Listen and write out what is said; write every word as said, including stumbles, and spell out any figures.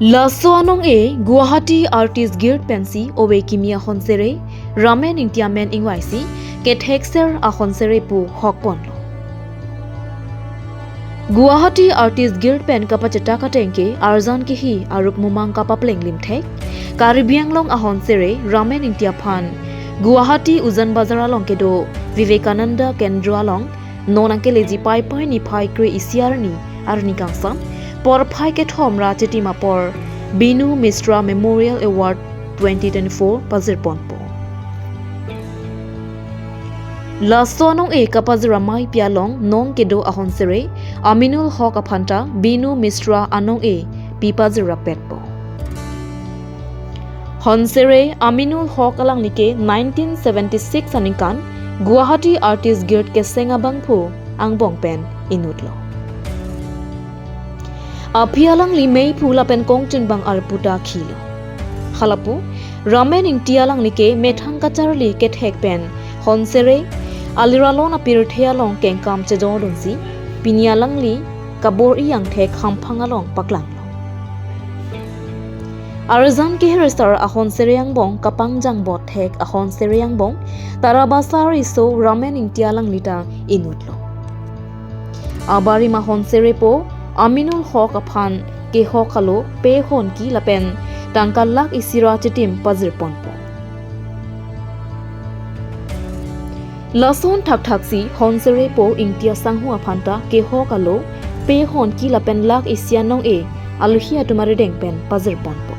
Laso anong-e Guwahati Artist Guild pensi ove kimi ahonsere Ramen Ingti amen ingvaisi kethekser ahonsere pu hokponlo. Guwahati Artist Guild pen kapachetak ateng ke arjan kehi aruk mumang kapapleng limthek Karbi Anglong ahonsere Ramen Ingti aphan Guwahati Ujan Bazar along kedo Vivekananda Kendra along non angkeleji Paipai niphai kre-isi arni, arni kangsam porphai kethom ra chitim apor Binu Mishra Memorial Award twenty twenty-four pajirponpo. Laso anong-e kapajir amei pi along non kedo ahonsere Aminul Hok aphanta Binu Mishra anong-e pi pajir rapetpo. Honsere Aminul Hok alangli ke nineteen seventy-six aningkan Guwahati Artist Guild keseng abangphu angbong pen inutlo. Aphi alangli meiphu lapen kongchinbang arpu ta khilo. Halapu Ramen Ingti alangli ke methang kacharli kethek pen honsere aliralon apirthe along kengkam chejordunsi pini alangli kabor-i angthek hamphang along paklanglo. Arjan kehersar ahonsere angbong kapangjang bot thek ahonsere angbong Tarabasa riso Ramen Ingti alangli ta inutlo. Abarim ahonsere po Aminul Hok aphan kehok alo pe honki lapen tangka lakh isi ra chitim pajirponpo. Lason thakthaksi honsere po Ingti asangho aphanta kehok alo pe honki lapen lakh isi anong-e alohi atum arideng pen pajirponpo.